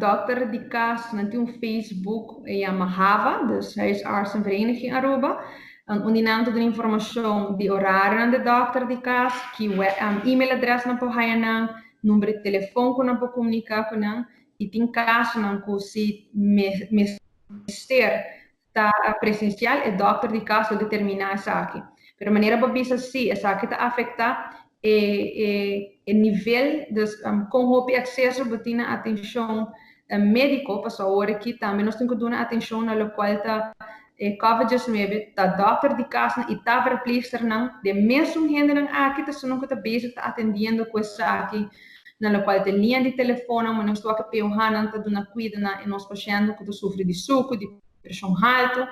Dòkter di kas, nan tin un Facebook, e yama HAVA, dus Huisartsenvereniging Aruba. Unda nan ta duna informashon di orarionan di dòkter di kas, ki e-mail adrès nan por haya nan, number di telefòn ku nan por komuniká ku nan. I tin kasonan ku si mester ta presensial, e dòkter di kas lo determiná esaki. Pero manera bo bisa sí, esaki ta afektá e nivel, dus kon hopi akseso bo tin na atenshon médiko, pasobra awor aki tambe nos tin ku duna atenshon na lokual ta e Covid-19, ta dòkter di kasnan i ta verpleegsternan, den mesun hendenan aki ta esunnan ku ta bezig ta atendiendo ku esaki, na lokual ta e liña di telefonnan, ma nos ta wak POH-nan ta duna kuido na e nos pashèntnan ku ta sufri di suku, di preshon haltu,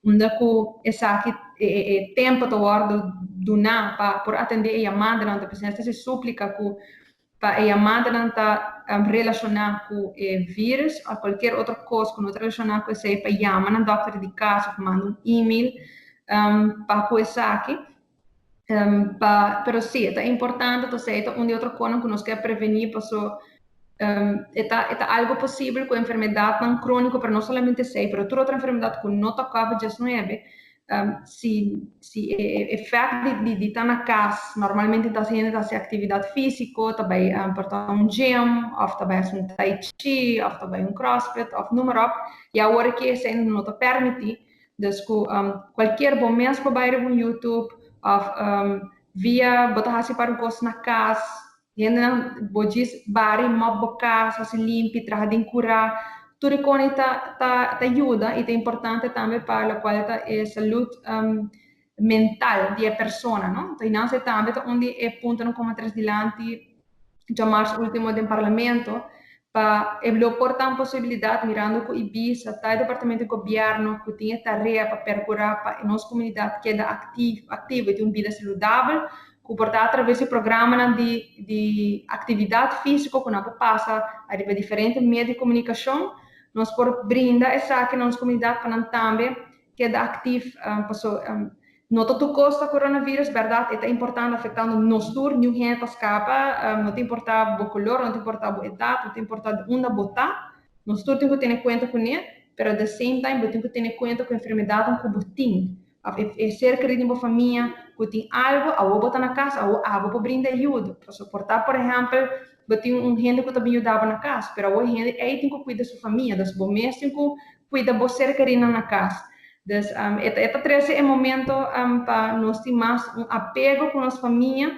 unda ku esaki e tempu ta wòrdu duná pa por atendé e yamadanan, ta p'esei nos ta hasi súplika ku pa e yamadanan ta relashoná ku e vírus òf kualkier otro kos ku no ta relashoná ku esei pa yama nan dòkter di kas òf manda un email pa ku esaki. Pero sí, e ta importante, entonces e ta un di otro konan ku nos ke prevení paso e ta algo posibel ku enfermedadnan króniko, pero no solamente esei, pero tur otro enfermedad ku no ta COVID-19, si e efecto di ta na kas, normalmente ta hende ta hasi aktividat físiko, ta bai por ta un gym, òf ta bai hasi un tai chi, òf ta bai un CrossFit, òf noem maar op, i awor ku esei no ta permití. Dus ku kualkier bo mes por bai riba un YouTube òf via bo ta hasi par un kos na kas, hendenan bo djis bari mòp bo kas, hasi limpi, traha den kurá, tur e kos ta yuda i ta importante tambe pa lokual ta e salud mental di e persona, no? Anto nan tambe ta un di e puntonan ku a trese dilanti djamars último den parlamento pa e lo por ta un posibilidat, mirando ku IBISA ta e departamento di gobièrnu ku tin e tarea pa perkurá pa nos komunidat keda aktivo i tin un bida saludabel, ku por ta atraves di programanan di aktividat físiko ku nan por pasa ariba diferente medio di komunikashon, nos por brinda esaki na nos komunidat pa nan tambe keda aktivo, paso no ta tur kos ta coronavirus, bèrdat, e ta importante, afektando nos tur, niun hende ta skapa, no ta importá bo kolor, no ta importá bo edat, no ta importá di unda bo ta, nos tur tin ku tene kuenta kuné, pero at the same time bo tin ku tene kuenta ku enfermedatnan ku bo tin, òf e ser kerí den bo famia ku tin algu, awor bo ta na kas, awor abo por brinda ayuda, pasobra por ta por ehèmpel bo tin un hende ku ta bin yuda bo na kas, pero awor e hende ei tin ku kuida su famia, dus bo mes tin ku kuida bo ser kerínan na kas. Dus e ta trese e momento pa nos tin mas un apego ku nos famia,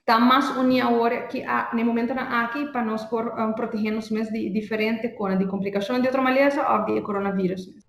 ta mas uní awor ki na e momentonan aki pa nos por protegé nos mes di diferente kos, di komplikashon di otro malesa òf di e coronavirus mes.